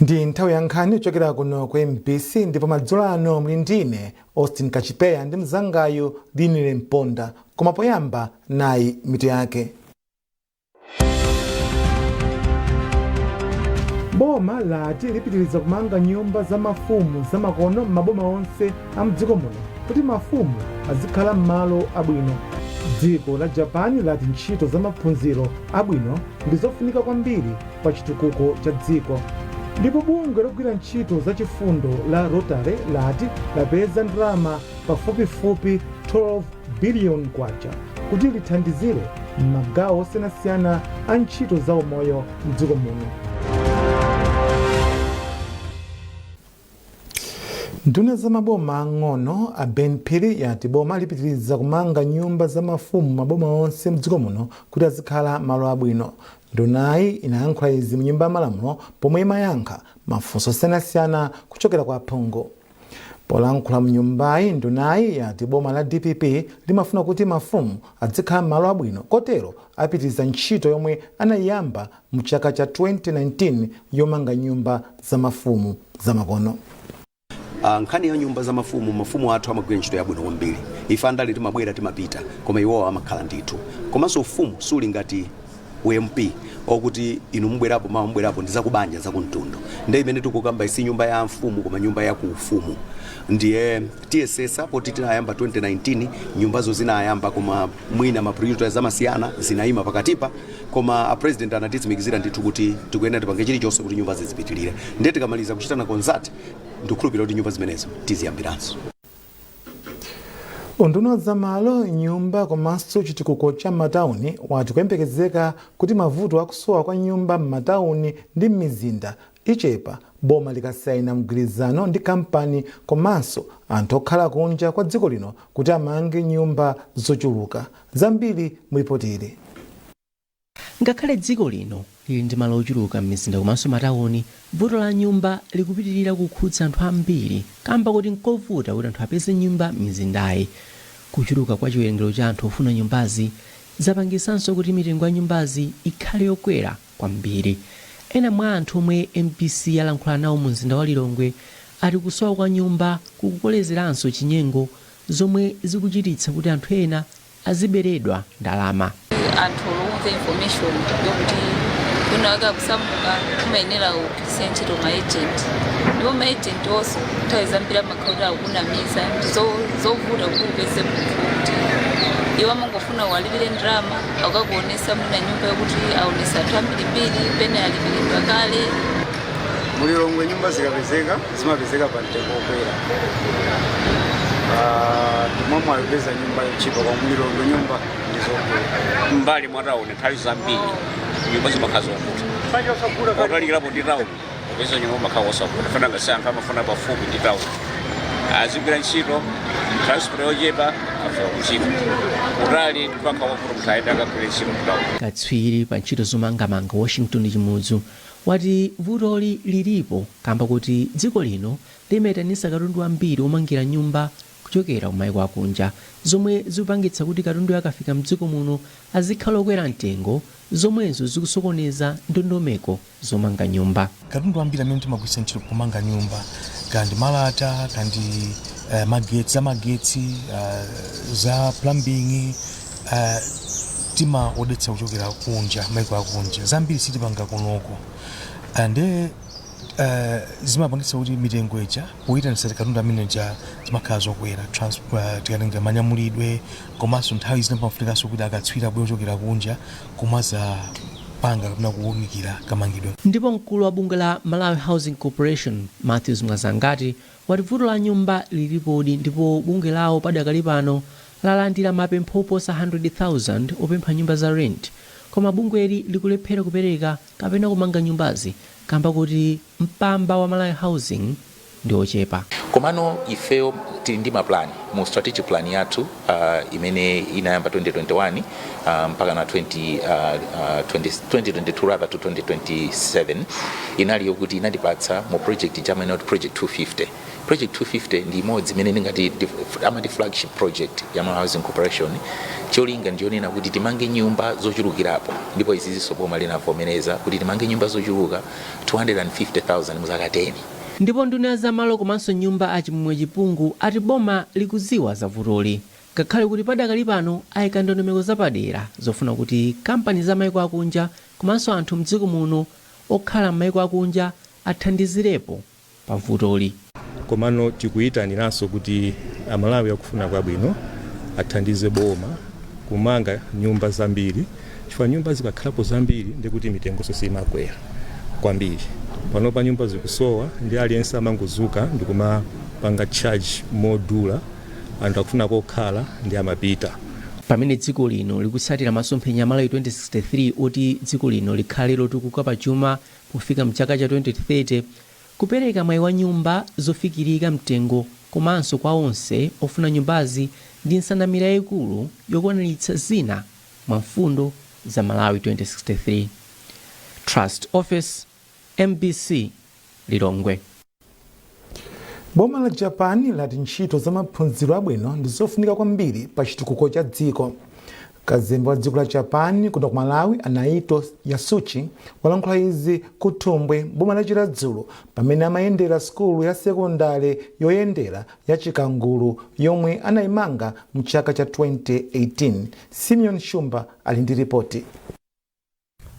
Ndi nthawi ya nkhani kuchokera kuno ku MBC, ndipo madzulo ano muli ndine Austin Kachipeya ndi mzangayu Linile Mponda. Koma poyamba, nayi mitu yake. Boma lati lipitiriza kumanga nyumba za mafumu zamakono m'maboma onse a mdziko muno kuti mafumu azikhala m'malo abwino. Dziko la Japan lati ntchito za maphunziro abwino ndi zofunika kwambiri pa chitukuko cha dziko. Ndipo bungwe logwira ntchito za chifundo la Rotary lati lapeza ndalama pafupifupi 12 biliyoni kwacha kuti lithandizire m'magawo osiyanasiyana a ntchito za umoyo mdziko muno. Nduna za maboma ang'ono a Ben Phiri yati boma lipitiriza kumanga nyumba za mafumu maboma onse mdziko muno kuti azikhala malo abwino. Ndunayi inayankhula izi mnyumba ya malamulo pomwe imayankha mafunso osiyanasiyana kuchokera kwa aphungu. Polankhula mnyumbayi, ndunayi yati boma la DPP limafuna kuti mafumu adzikhala m'malo abwino, kotero apitiriza ntchito yomwe anayiyamba mu chaka cha 2019 yomanga nyumba za mafumu zamakono. Nkhani ya nyumba za mafumu, mafumu athu amagwira ntchito yabwino kwambiri. Ife andale timabwera, timapita, koma iwowo amakhala ndithu. Komanso ufumu suli ngati uMP okuti inu mubwerapo, mawa mubwerapo, ndi zakubanja, zakumtundu. Ndiye imene tikukamba si nyumba ya mfumu koma nyumba ya ku ufumu. Ndiye tiyesesa poti tinayamba 2019 nyumbazo zinayamba, koma mwina ma priorities amasiyana, zinayima pakatipa. Koma a President anatitsimikizira ndithu kuti tikuyenera tipange chilichonse kuti nyumba zizipitirire. Ndiye tikamaliza kuchitana consult, ndikukhulupirira kuti nyumba zimenezo tiziyambiranso. Unduna wa zamalo, nyumba komanso chitukuko cha m'matawuni wati kuyembekezeka kuti mavuto akusowa kwa nyumba m'matawuni ndi m'mizinda ichepa boma likasaina mgwirizano ndi kampani komanso anthu okhala kunja kwa dziko lino kuti amange nyumba zochuluka. Zambiri mu ripoti ili. Ngakhale dziko lino lili ndi malo ochuluka m'mizinda komanso matawuni, vuto la nyumba likupitilira kukhudza anthu ambiri kamba koti nkovuta kuti anthu apeze nyumba m'mizindayi. Kuchuluka kwa chiwerengero cha anthu ofuna nyumbazi zapangisanso kuti mitengo ya nyumbazi ikhale yokwera kwambiri. Ena mwa anthu omwe mbc yalankhula nawo mu mzinda wa Lilongwe ati kusowa kwa nyumba kukukolezeranso chinyengo zomwe zikuchititsa kuti anthu ena aziberedwa ndalama. Anthu olo umve information yokuti wina wake akusamuka, umayenera ugwiritse ntchito ma agent, ndipo ma agent onso nthawi zambiri amakhala kuti akukunamiza. Ndi zovuta kuti upeze munthu wokuti iwo amangofuna uwalipire ndalama, akakuonesa mwina nyumba yokuti aonesa anthu ambirimbiri, pene alipiridwa kale. Mulilongwe nyumba zikapezeka zimapezeka pa mtengo wokwera. Ndimomwe ayipeza nyumba yotchipa kwa mulilongwe nyumba ndi zokwera. Mbali mwa tawuni nthawi zambiri nyumba zimakhala zovuta. Otalikirapo ndi tawuni kupeza nyumba makhala osavuta. Fana ngasi anthu amafuna pafupi ndi tawuni, azigwira ntchito, transport yochepa, afika kuntchito. Kutali mpaka wavuta munthu ayende akagwire ntchito ku tawuni. Katswiri pa ntchito zomangamanga Washington Chimudzu wati vutoli lilipo kamba kuti dziko lino limaitanitsa katundu ambiri omangira nyumba kuchokera ku maiko akunja, zomwe zikupangitsa kuti katundu akafika mdziko muno azikhala okwera mtengo, zomwenso zikusokoneza ndondomeko zomanga nyumba. Katundu ambiri amene timagwiritsa ntchito pomanga nyumba, kaya ndi malata, kaya ndi magetsi, zamagetsi, za plumbing, timaodetsa kuchokera kunja, maiko akunja. Zambiri sitipanga kunoko, nde zimapangitsa kuti mitengo ija poyitanitsa katundu amene ija zimakhala zokwera. Tikatenga manyamulidwe, komanso nthawi zina pamafunikanso kuti akatswiri abwere kuchokera kunja kumazapanga kapena kuwunikira kamangidwe. Ndipo mkulu wa bungwe la Malawi Housing Corporation Matthews Mwazangati wati vuto la nyumba lilipodi, ndipo bungwe lawo padakali pano lalandira mapempho oposa 100,000 opempha nyumba za rent, koma bungweli likulephera kupereka kapena kumanga nyumbazi kamba kuti mpamba wa Malawi Housing ndi ochepa. Komano ifeyo tili ndi maplan mu strategic plan yathu imene inayamba 2021 mpaka na 20, 2022 rather to 2027, inali yokuti inatipatsa mu project chamene kuti Project 250. Project 250 ndi imodzi imene ndingati amati flagship project ya Malawi Housing Corporation. Cholinga ndiyonena kuti timange nyumba zochulukirapo, ndipo izizinso boma linavomereza kuti timange nyumba zochuluka 250,000 mu zaka 10. Ndipo nduna ya zamalo komanso nyumba, a Chimwemwe Chipungu, ati boma likuziwa za vutoli, ngakhale kuti padakali pano ayika ndondomeko zapadera zofuna kuti kampani za maiko akunja komanso anthu mdziko muno okhala m'maiko akunja athandizirepo pa vutoli. Komano tikuyitaniranso kuti Amalawi akufuna kwabwino athandize boma kumanga nyumba zambiri, chifukwa nyumba zikakhalapo zambiri ndikuti mitengonso simakwera kwambiri. Panopa nyumba zikusowa ndi aliyense amangozuka ndikumapanga charge modula. Anthu akufuna kokhala ndi amapita. Pamene dziko lino likutsatira masomphenya a Malawi 2063 oti dziko lino likhale lotukuka pachuma pofika mchaka cha 2030, kupereka mwayi wa nyumba zofikirika mtengo komanso kwa onse ofuna nyumbazi ndi nsanamira yayikulu yokwaniritsa zina mwa mfundo za Malawi 2063. Trust Office, MBC, Lilongwe. Boma la Japan lati ntchito za maphunziro abwino ndi zofunika kwambiri pa chitukuko cha dziko. Kazembe wa dziko la Japan kuno ku Malawi, a Naito Yasuchi, walankhula izi ku Thumbwe, boma la Chiradzulu, pamene amayendera sukulu ya sekondale yoyendera ya Chikangulu yomwe anayimanga mchaka cha 2018. Simeon Shumba ali ndi ripoti.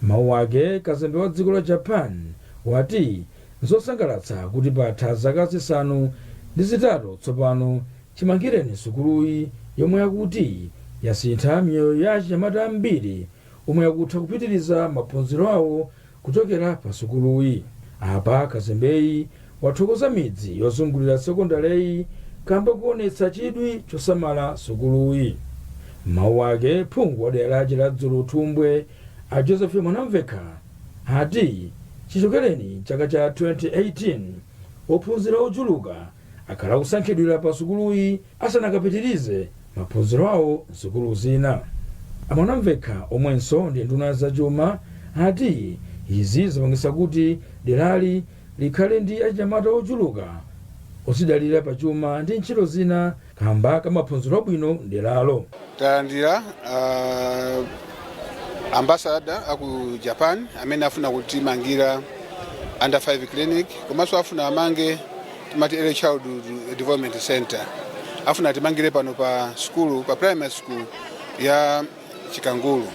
Mawu ake, kazembe wa dziko la Japan wati nzosangalatsa kuti patha zaka 8 tsopano chimangireni sukuluyi, yomwe yakuti yasintha miyoyo ya achinyamata ambiri omwe akutha kupitiriza maphunziro awo kuchokera pa sukuluyi. Apa kazembeyi wathokoza midzi yozungulira sekondaleyi kamba kuonetsa chidwi chosamala sukuluyi. Mawu ake, phungu wa dera la Chiradzulu Thumbwe, a Joseph Mwanamvekha, ati chichokereni chaka cha 2018 ophunzira ochuluka akhala kusankhidwira pa sukuluyi asanakapitirize maphunziro awo msukulu zina. A Mwanamvekha, omwenso ndi nduna zachuma, ati izi zapangitsa kuti derali likhale ndi achinyamata ochuluka odzidalira pachuma ndi ntchito zina kamba ka maphunziro abwino mderalo. Talandira ambassador aku Japan amene afuna kutimangira Under 5 clinic, komanso afuna amange timati early childhood development center. Afuna atimangire pano pa skulu, pa primary school ya Chikangulu.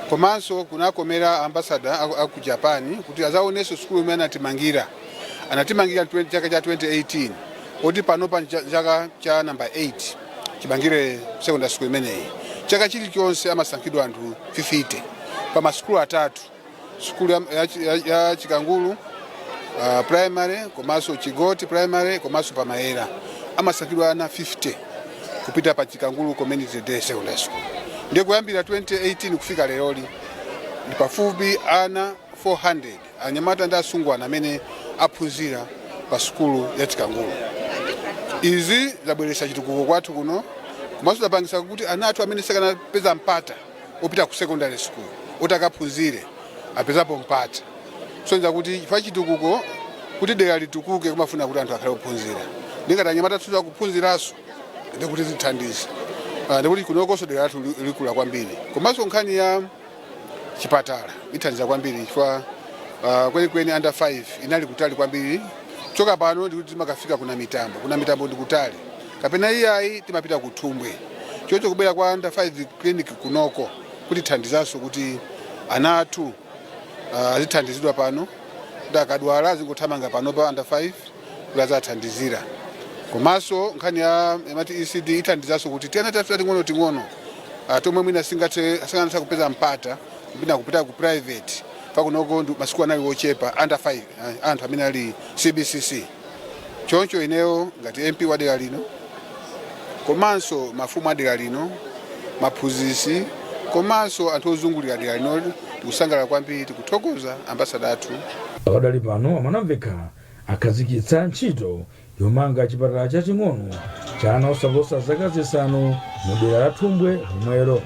Komanso kunakomera ambassador aku Japan kuti azaonenso skulu imene anatimangira. Anatimangira chaka cha 2018, oti pano pa chaka cha number 8 chimangire secondary school imeneyi. Chaka chilichonse amasankhidwa anthu 50 pa masukulu atatu, sukulu ya Chikangulu primary, komanso Chigoti primary, komanso Pamayera. Amasankhidwa ana 50 kupita pa Chikangulu Community Day Secondary School. Ndiye kuyambira 2018 kufika leroli ndi pafupi ana 400, anyamata ndi asungwana, amene aphunzira pa sukulu ya Chikangulu. Izi zabweretsa chitukuko kwathu kuno, komanso zapangisa kuti ana athu amene sakanapeza mpata opita ku secondary school oti akaphunzire apezapo mpata, kusonyeza kuti chifukwa chitukuko, kuti dera litukuke kumafuna kuti anthu akhale ophunzira. Ndingati anyamata athu akuphunziranso, ndikuti zithandize, ndikuti kunokonso dera lathu likula kwambiri. Komanso nkhani ya chipatala ithandiza kwambiri, chifukwa kwenikweni Under 5 inali kutali kwambiri. Choka pano ndikuti timakafika kuna Mitambo, kuna Mitambo ndikutali, kapena iyayi timapita ku Thumbwe. Chocho kubwera kwa Under 5 clinic kunoko kuti thandizanso kuti ana athu azithandizidwa pano, kuti akadwala azingothamanga pano pa Under 5 kuti azathandizira. Komanso nkhani ya imati ECD ithandizanso kuti tiyana tathu ting'ono ting'ono tomwe mwina singathe kupeza mpata kupita ku private pakunoko masiku anali ochepa under 5, anthu amene ali CBCC. Choncho ineyo ngati MP wa dera lino, komanso mafumu a dera lino, maphunzitsi, komanso anthu ozungulira dera lino, tikusangalala kwambiri, tikuthokoza ambassador athu. Pakadali pano, a Mwanamvekha akhazikitsa ntchito Yomanga chipatala chaching'ono cha ana osaposa zaka 5 mu dera la Thumbwe lomwelo.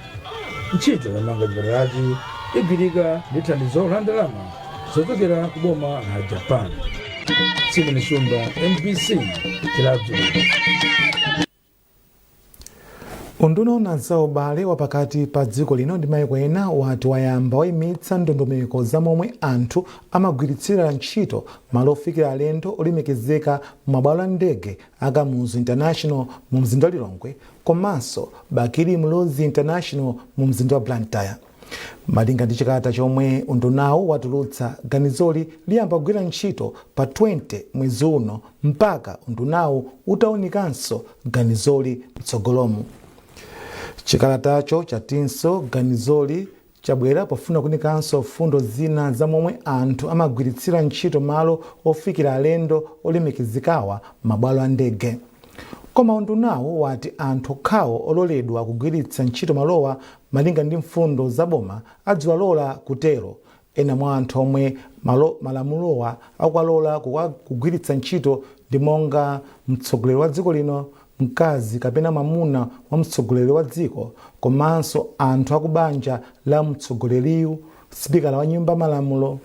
Ntchito yomanga chipatalachi igwirika ndi thandizo la ndalama zochokera ku boma la Japan. Simon Shumba, MBC, Chiradzulu. Unduna oona za ubale wapakati pa dziko lino ndi mayiko ena wati wayamba wayimitsa ndondomeko za momwe anthu amagwiritsira ntchito malo ofikira alendo olemekezeka mabwalo a ndege a Kamuzu International mu mzinda wa Lilongwe komanso Bakili Muluzi International mu mzinda wa Blantyre. Malinga ndi chikalata chomwe undunawu watulutsa, ganizoli liyamba kugwira ntchito pa 20 mwezi uno mpaka undunawu utawunikanso ganizoli mtsogolomu. Chikalatacho chatinso ganizoli chabwera pofuna kunikanso fundo zina za momwe anthu amagwiritsira ntchito malo ofikira alendo olemekezekawa mabwalo a ndege. Koma undunawo wati anthu okhawo ololedwa kugwiritsa ntchito malowa malinga ndi mfundo za boma adziwalola kutero. Ena mwa anthu omwe malamulowa akuwalola kugwiritsa ntchito ndi monga mtsogoleri wa dziko lino, mkazi kapena mwamuna wa mtsogoleri wa dziko, komanso anthu akubanja la mtsogoleriyu, sipikala wa nyumba malamulo,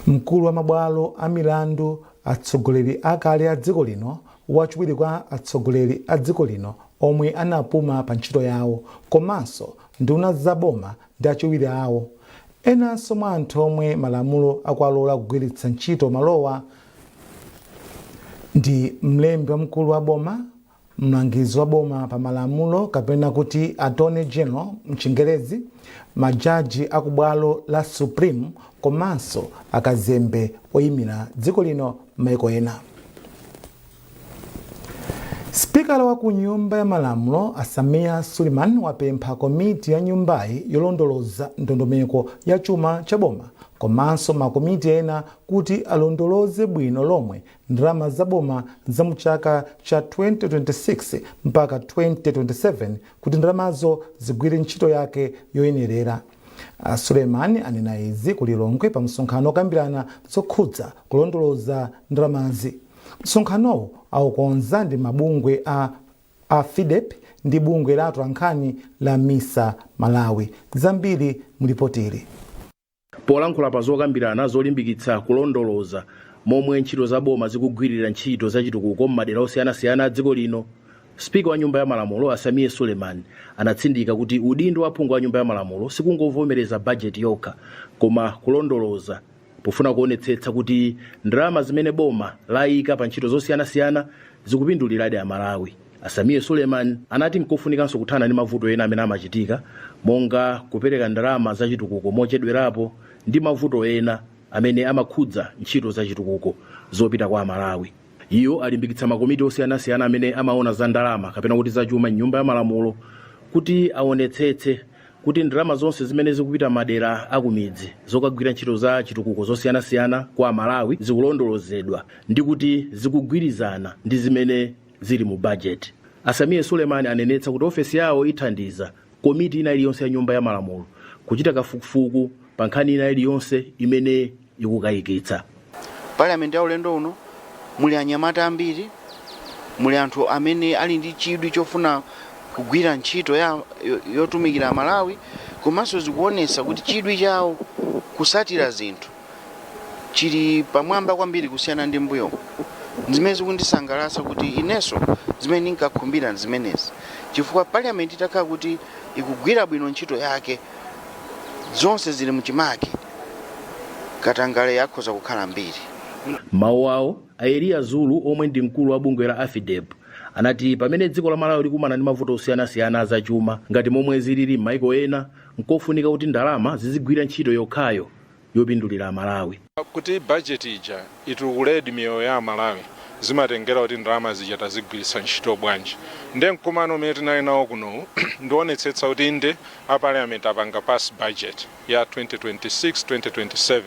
mkulu wa mabwalo a milandu, atsogoleri akale a dziko lino, wachiwiri kwa atsogoleri a dziko lino omwe anapuma pa ntchito yawo, komanso nduna zaboma ndi achiwiri awo. Enanso mwa anthu omwe malamulo akuwalola kugwiritsa ntchito malowa ndi mlembi wamkulu wa boma, mlangizi wa boma pa malamulo kapena kuti Attorney General mchingerezi, majaji akubwalo la Supreme, komanso akazembe oyimira dziko lino m'mayiko ena. Spikala wa ku Nyumba ya Malamulo a Sameer Suleman wapempha komiti ya nyumbayi yolondoloza ndondomeko ya chuma cha boma komanso makomiti ena kuti alondoloze bwino lomwe ndalama za boma za muchaka cha 2026 mpaka 2027 kuti ndalamazo zigwire ntchito yake yoyenerera. Suleman anena izi ku Lilongwe pa msonkhano okambirana zokhudza kulondoloza ndalamazi. Msonkhanowu aukonza ndi mabungwe a FIDEP ndi bungwe la atolankhani la MISA Malawi. Zambiri mulipoteri. Polankhula pa zokambirana zolimbikitsa kulondoloza momwe ntchito za boma zikugwirira ntchito zachitukuko m'madera osiyanasiyana a dziko lino, spika wa Nyumba ya Malamulo a Sameer Suleman anatsindika kuti udindo wa phungu wa Nyumba ya Malamulo sikungovomereza bajeti yokha, koma kulondoloza pofuna kuonetsetsa kuti ndalama zimene boma layika pa ntchito zosiyanasiyana zikupinduliradi Amalawi. A Sameer Suleman anati nkofunikanso kuthana ndi mavuto ena amene amachitika, monga kupereka ndalama zachitukuko mochedwerapo ndi mavuto ena amene amakhudza ntchito zachitukuko zopita kwa Amalawi. Iwo alimbikitsa makomiti osiyanasiyana amene amaona za ndalama kapena kuti zachuma m'Nyumba ya Malamulo kuti aonetsetse kuti ndalama zonse zimene zikupita madera akumidzi zokagwira ntchito za chitukuko zosiyanasiyana kwa Amalawi zikulondolozedwa ndi kuti zikugwirizana ndi zimene zili mu bajeti. A Sameer Suleman anenetsa kuti ofesi yawo ithandiza komiti ina iliyonse ya Nyumba ya Malamulo kuchita kafukufuku pa nkhani ina iliyonse imene ikukayikitsa. Parliament ya ulendo uno muli anyamata ambiri, muli anthu amene ali ndi chidwi chofuna kugwira ntchito yotumikira Malawi, komanso zikuonesa kuti chidwi chawo kusatira zinthu chili pamwamba kwambiri kusiyana ndi mbuyo. Zimene zikundisangalatsa kuti inenso zimene ndinkakhumbira ndi zimenezi, chifukwa parliament itakhala kuti ikugwira bwino ntchito yake, zonse zili mchimake, katangale akhoza kukhala mbiri. Mawu awo, a Eliya Zulu omwe ndi mkulu wa bungwe la AFIDEP anati pamene dziko la Malawi likumana ndi mavuto osiyanasiyana azachuma ngati momwe zilili m'mayiko ena, nkofunika kuti ndalama zizigwira ntchito yokhayo yopindulira Amalawi. Kuti bajeti ija itukuledi miyoyo ya Amalawi zimatengera kuti ndalama zija tazigwiritsa ntchito bwanji. Nde mkumano umene tinali nawo kunowu ndionetsetsa kuti inde, a parliament apanga pass budget ya 2026 2027,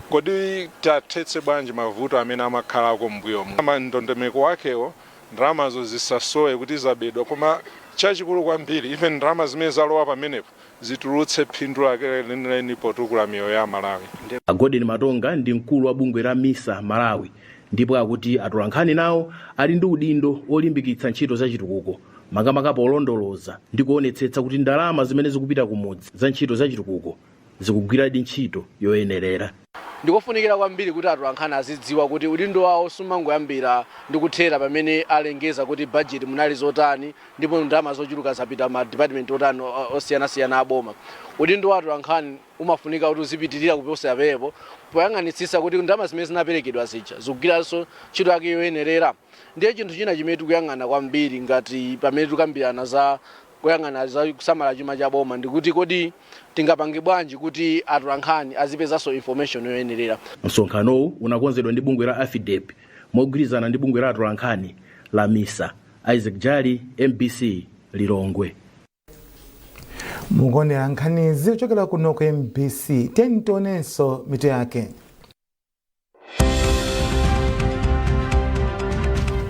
kodi tathetse bwanji mavuto amene amakhalako m'mbuyomu? Ndondomeko wakewo ndalamazo zisasowe kuti zabedwa, koma chachikulu kwambiri, even ndalama zimene zalowa pamenepo zitulutse phindu lake lenileni potukula miyoyo ya Amalawi. Gordon Matonga ndi mkulu wa bungwe la MISA Malawi. Ndipo akuti atolankhani nawo ali ndi udindo olimbikitsa ntchito za chitukuko, makamaka polondoloza ndi kuonetsetsa kuti ndalama zimene zikupita kumudzi za ntchito za chitukuko zikugwiradi ntchito yoyenerera. Ndikofunikira kwambiri kuti atolankhani azidziwa kuti udindo wawo sumangoyambira ndi kuthera pamene alengeza kuti budget munali zotani ndipo ndalama zochuluka zapita ma department otani osiyanasiyana aboma. Udindo wa atolankhani umafunika kuti uzipitirira kuposa pepo, poyang'anitsitsa kuti ndalama zimene zinaperekedwa zija zikugwiranso ntchito yake yoyenerera. Ndiye chinthu china chimene tikuyang'ana kwambiri ngati pamene tikukambirana za kuyang'ana za kusamala chuma cha boma ndikuti kodi tingapange bwanji kuti atolankhani azipezanso information yoyenerera. Msonkhanowu unakonzedwa ndi bungwe la AFIDEP mogwirizana ndi bungwe la atolankhani la MISA. Isaac Jali, MBC, Lilongwe. Mukuonera nkhanizi kuchokera kuno ku MBC. Tiyeni tionenso mitu yake.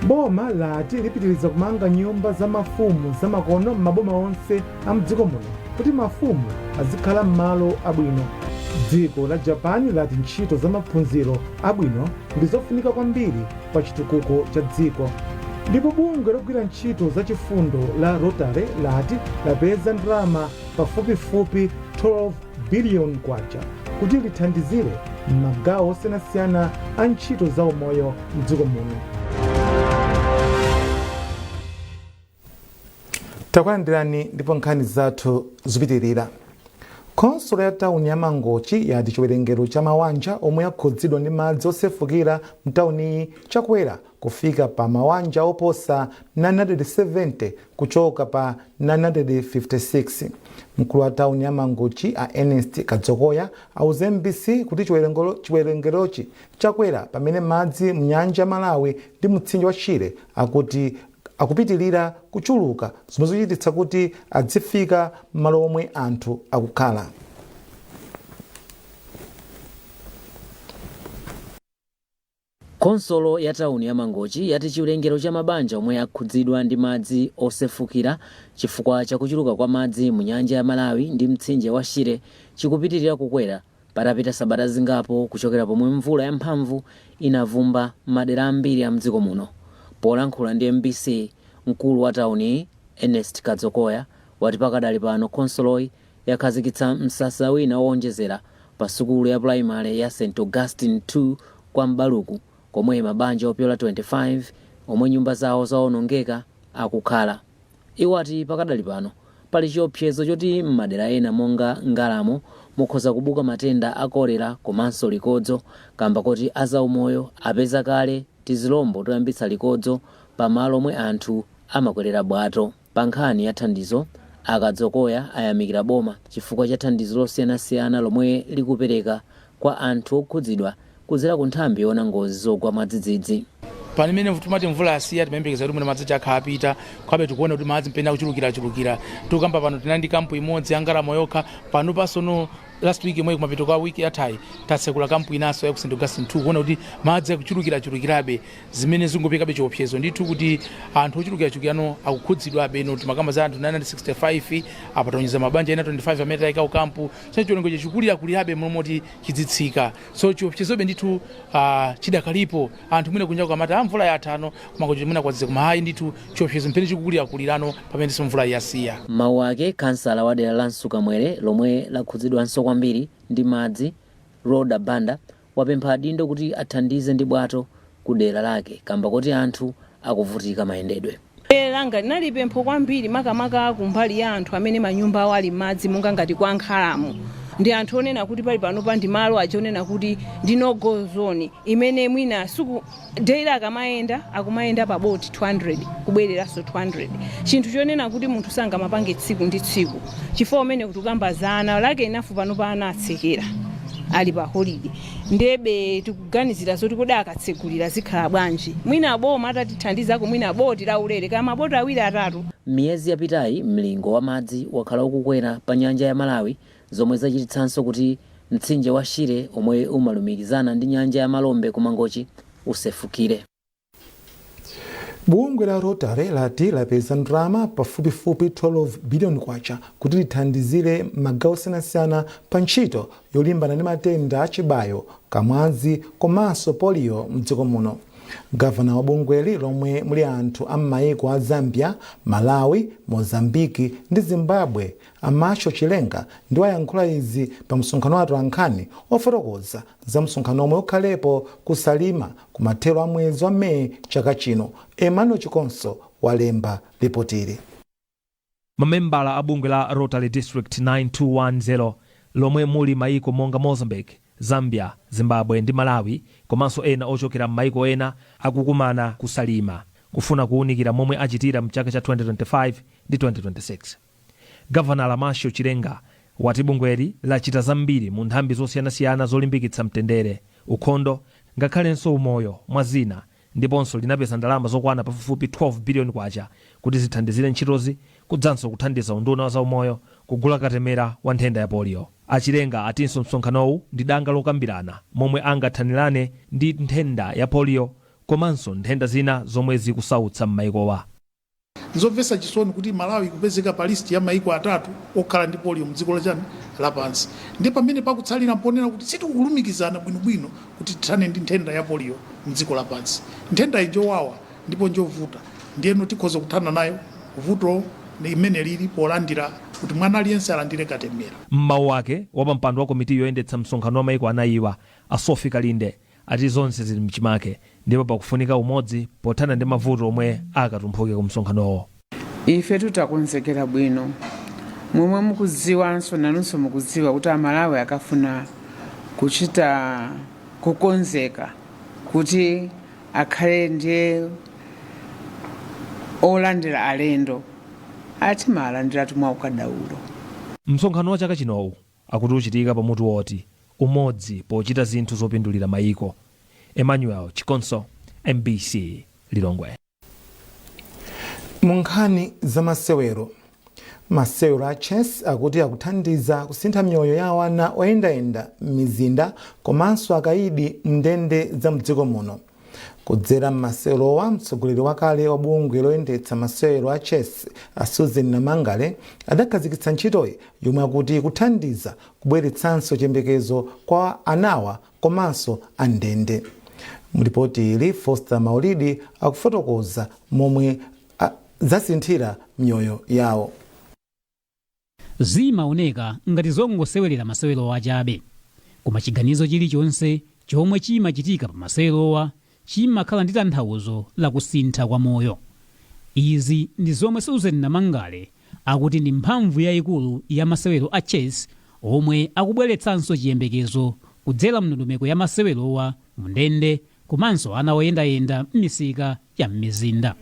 Boma lati lipitiriza kumanga nyumba za mafumu zamakono m'maboma onse a mdziko muno kuti mafumu azikhala m'malo abwino. Dziko la Japan lati ntchito za maphunziro abwino ndi zofunika kwambiri pa chitukuko cha dziko. Ndipo bungwe logwira ntchito za chifundo la Rotary lati lapeza ndalama pafupifupi 12 billion kwacha kuti lithandizire m'magawo osiyanasiyana a ntchito za umoyo mdziko muno. Takulandirani ndipo nkhani zathu zikupitirira. Khonsolo ya tawuni ya Mangochi yati chiwerengero cha mawanja omwe akhudzidwa ndi madzi osefukira mtawuniyi chakwera kufika pa mawanja oposa 970 kuchoka pa 956. Mkulu wa tawuni ya Mangochi a Ernest Kadzokoya auza MBC kuti chiwerengerochi chakwera pamene madzi mnyanja ya Malawi ndi mtsinje wa Shire akuti akupitilira kuchuluka, zomwe zikuchititsa kuti adzifika m'malo omwe anthu akukhala. Khonsolo ya tawuni ya Mangochi yati chiwerengero cha mabanja omwe akhudzidwa ndi madzi osefukira chifukwa cha kuchuluka kwa madzi mu nyanja ya Malawi ndi mtsinje wa Shire chikupitilira kukwera patapita sabata zingapo kuchokera pomwe mvula yamphamvu inavumba m'madera ambiri a mdziko muno. Polankhula ndi mbc, mkulu wa tawuniyi, Ernest Kadzokoya, wati pakadali pano khonsoloyi yakhazikitsa msasa wina owonjezera pa sukulu ya pulayimale ya St Augustine 2 kwa M'baluku komwe mabanja opyola 25 omwe nyumba zawo zawonongeka akukhala. Iwo ati pakadali pano pali chiopsezo choti m'madera ena monga Ngalamo mukhoza kubuka matenda a kolera komanso likodzo kamba koti azaumoyo apeza kale tizilombo toyambitsa likodzo pa malo omwe anthu amakwerera bwato. Pa nkhani ya thandizo, a Kadzokoya ayamikira boma chifukwa cha thandizo losiyanasiyana lomwe likupereka kwa anthu okhudzidwa kudzera ku nthambi yoona ngozi zogwa mwadzidzidzi. Pamene timati mvula yasiya, timayembekeza kuti mwina madzi akhala apita, komabe tikuona kuti madzi mpena akuchulukirachulukira. Tikukamba pano tinali ndi kampu imodzi ya Ngalamo yokha. Pano pasono last week imwe, kumapeto kwa wiki yathayi, tatsekula kampu inanso ya ku St Augustine 2, kuona kuti madzi akuchulukirachulukirabe, zimene zingopekabe chiopsezo ndithu kuti anthu ochulukirachulukirano akukhudzidwabe. Ino timakamba za anthu 965, apa taonjeza mabanja ena 25 amene tayika kampu, so chiwerengero chikulirakulirabe momoti chidzitsika. So chiopsezobe ndithu chidakalipo. Anthu mwina kunja kukamati ah, mvula yathano, koma kuti mwina kwadzidza, koma ayi ndithu, chiopsezo mpene chikukulirakulirano pamene mvula yasiya. Mawu ake, kansala wa dera la Msukamwere lomwe lakhudzidwanso kwambiri ndi madzi, Rhoda Banda, wapempha adindo kuti athandize ndi bwato ku dera lake kamba koti anthu akuvutika mayendedwe. Langa linali pempho kwambiri, makamaka kumbali ya anthu amene manyumba awo ali m'madzi, monga ngati kwa Nkhalamu, ndi anthu onena kuti pali panopa ndi malo aja onena kuti ndi no go zone, imene mwina suku daily akamayenda akumayenda pa boti 200 kubwereranso 200, chinthu chonena kuti munthu sangamapange tsiku ndi tsiku, chifukwa umene kuti ukamba za ana lake inafu panopa ana atsekera, ali pa holiday. Ndebe tikuganizira zoti kodi akatsegulira zikhala bwanji? Mwina boma atatithandizako, mwina boti laulere kaya maboti awiri atatu. Miyezi yapitayi mlingo wa madzi wakhala ukukwera pa nyanja ya Malawi, zomwe zachititsanso kuti mtsinje wa Shire omwe umalumikizana ndi nyanja ya Malombe ku Mangochi usefukire. Bungwe la Rotary lati lapeza ndalama pafupifupi 12 biliyoni kwacha kuti lithandizire magawo osiyanasiyana pa ntchito yolimbana ndi matenda a chibayo, kamwazi komanso polio mdziko muno. Gavana wa bungweli, lomwe muli anthu a m'mayiko a Zambia, Malawi, Mozambiki ndi Zimbabwe, Amasho Chilenga, ndiwo ayankhula izi pa msonkhano wa atolankhani ofotokoza za msonkhano omwe ukhalepo kusalima kumathero a mwezi wa Meyi chaka chino. Emmanuel Chikonso walemba ripotili. Mamembala a bungwe la Rotary District 9210, lomwe muli maiko monga Mozambique, Zambia, Zimbabwe ndi Malawi, komanso ena ochokera m'maiko ena, akukumana kusalima kufuna kuwunikira momwe achitira mchaka cha 2025 ndi 2026. Gavana Lamasho Chilenga wati bungweli lachita zambiri mu nthambi zosiyanasiyana zolimbikitsa mtendere, ukhondo ngakhalenso umoyo mwa zina, ndiponso linapeza ndalama zokwana pafupifupi 12 biliyoni kwacha kuti zithandizire ntchitozi, kudzanso kuthandiza unduna wa zaumoyo kugula katemera wa nthenda ya polio. Achilenga atinso msonkhanowu ndi danga lokambirana momwe angathanirane ndi nthenda ya polio komanso nthenda zina zomwe zikusautsa m'mayikowa. Nzomvetsa chisoni kuti Malawi ikupezeka pa list ya maiko atatu okhala ndi polio mdziko lachani lapansi, ndi pamene pakutsalira mponera kuti sitikulumikizana bwinobwino kuti tithane ndi nthenda ya polio mdziko lapansi. Nthenda iyi njowawa ndipo njovuta, ndiyeno tikhoza kuthana nayo vuto imene lili polandira kuti mwana aliyense alandire katemera. Mmawu ake, wapampando wa komiti yoyendetsa msonkhano wa maiko anayiwa, a Sophie Kalinde, ati zonse zili mchimake ndipo pakufunika umodzi pothana ndi mavuto omwe akatumphuke ku msonkhanowo. Ife tutakonzekera bwino. Momwe mukudziwanso, nanunso mukudziwa kuti Amalawi akafuna kuchita kukonzeka kuti akhale ndiye olandira alendo, atimalandiratu mwa ukadaulo. Msonkhano wa chaka chinowu akuti uchitika pamutu woti umodzi pochita zinthu zopindulira mayiko. Emmanuel Chikonso, MBC, Lilongwe. Mu nkhani za masewero, masewero a chess akuti akuthandiza kusintha miyoyo ya ana oyendayenda m'mizinda komanso akayidi mndende za mdziko muno. Kudzera m'masewerowa, mtsogoleri wakale wa bungwe loyendetsa masewero a chess, a Susan Namangale, adakhazikitsa ntchitoyi yomwe akuti ikuthandiza kubweretsanso chiyembekezo kwa anawa komanso andende. Mlipoti ili, Foster Maulidi, akufotokoza momwe zasinthira miyoyo yawo. Zimaoneka ngati zongosewerera masewerowa chabe, koma chiganizo chilichonse chomwe chimachitika pa masewerowa chimakhala ndi tanthauzo la kusintha kwa moyo. Izi ndi zomwe Susan Namangale akuti ndi mphamvu yayikulu ya masewero a chess omwe akubweretsanso chiyembekezo kudzera mndondomeko ya masewerowa mu ndende komanso ana oyendayenda m'misika ya m'mizinda.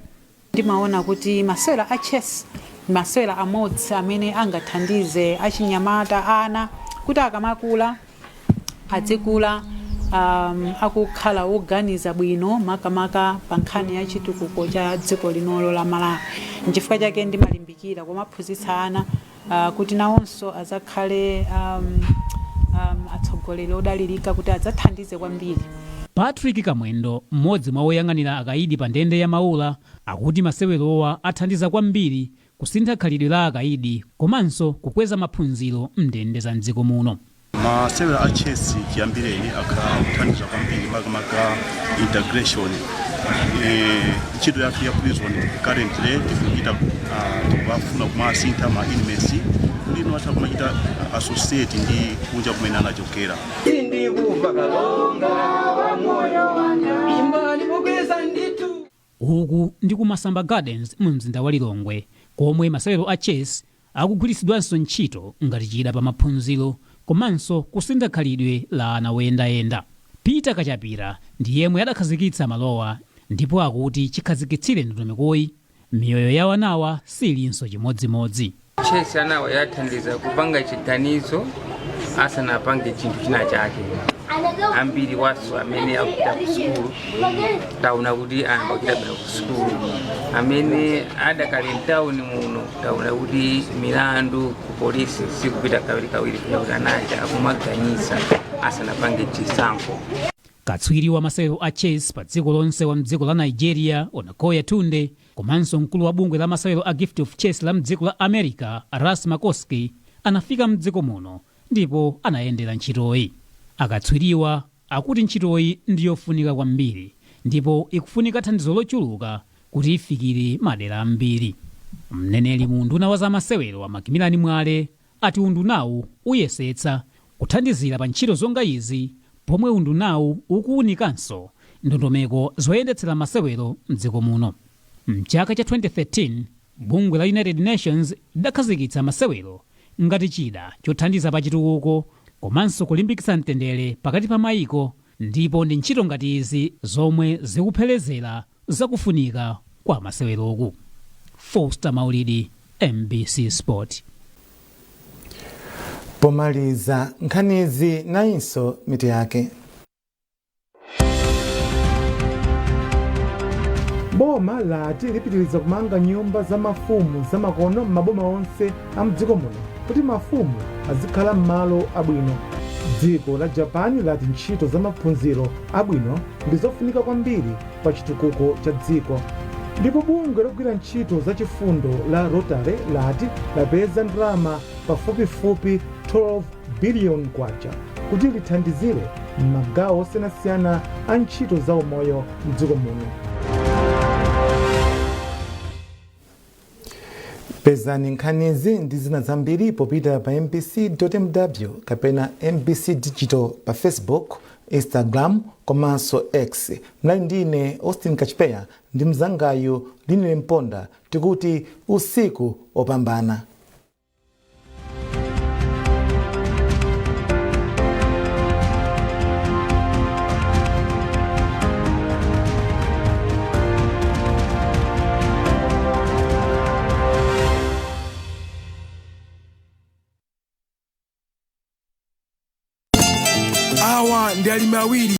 Ndimaona kuti masewera a chess ndi masewera amodzi amene angathandize achinyamata, ana, kuti akamakula adzikula akukhala woganiza bwino, makamaka pa nkhani ya chitukuko cha dziko linolo la Malawi. Nchifukwa chake ndimalimbikira kumaphunzitsa ana kuti nawonso adzakhale atsogoleri odalirika kuti adzathandize kwambiri. Patrick Kamwendo, mmodzi mwa oyang'anira akaidi pa ndende ya Maula, akuti masewerowa athandiza kwambiri kusintha khalidwe la akaidi komanso kukweza maphunziro mndende za mdziko muno. Masewera a chess chiyambireni akhala akuthandiza kwambiri, makamaka integration. Ntchito yathu ya prison currently tikuchita, tikufuna kumasintha ma inmates kuti ino atha kumachita associate ndi kunja kumene anachokera. Sindikufa kalonga wa moyo wanga, imbani mokweza ndithu. Uku ndi ku Masamba Gardens mu mzinda wa Lilongwe, komwe masewero a chess akugwiritsidwanso ntchito ngati chida pa maphunziro komanso kusintha khalidwe la ana oyendayenda. Peter Kachapira ndi yemwe adakhazikitsa malowa ndipo akuti chikhazikitsire ndondomekoyi, miyoyo ya anawa silinso chimodzimodzi. Chess anawa yathandiza kupanga chiganizo asanapange chinthu china chake. Ambiri waso amene akupita ku sukulu, taona kuti ayamba kuchita bwino ku sukulu. Amene adakali mtawuni muno, taona kuti milandu ku polisi sikupita kawirikawiri, kuti anaja akumaganiza asanapange chisankho. Katswiri wa masewero a chess pa dziko lonse wa mdziko la Nigeria, Onakoya Tunde, komanso mkulu wa bungwe la masewero a Gift of Chess la mdziko la America, Ras Makoski, anafika mdziko muno ndipo anayendera ntchitoyi. Akatswiriwa akuti ntchitoyi ndiyofunika kwambiri Ndipo ikufunika thandizo lochuluka kuti ifikire madera ambiri. Mneneri mu unduna wa zamasewero wa Macmillan Mwale ati undunawu uyesetsa kuthandizira pa ntchito zonga izi, pomwe undunawu ukuwunikanso ndondomeko zoyendetsera masewero mdziko muno. Mchaka cha 2013, bungwe la United Nations lidakhazikitsa masewero ngati chida chothandiza pa chitukuko komanso kulimbikitsa mtendere pakati pa mayiko, ndipo ndi ntchito ngati izi zomwe zikuphelezera zakufunika kwa maseweroku. Foster Maulidi, MBC Sport. Pomaliza nkhanizi, nayinso mitu yake. Boma lati lipitiriza kumanga nyumba za mafumu zamakono m'maboma onse a mdziko muno kuti mafumu azikhala m'malo abwino. Dziko la Japan lati ntchito za maphunziro abwino ndi zofunika kwambiri pa chitukuko cha dziko. Ndipo bungwe logwira ntchito zachifundo la Rotary lati lapeza ndalama pafupifupi 12 billion kwacha kuti lithandizire m'magawo osiyanasiyana a ntchito za umoyo mdziko muno. Pezani nkhanizi ndi zina zambiri popita pa mbc.mw kapena MBC Digital pa Facebook, Instagram komanso X. Mnali ndine Austin Kachipeya ndi mzangayu Linile Mponda, tikuti usiku opambana. Awa ndi alimi awiri.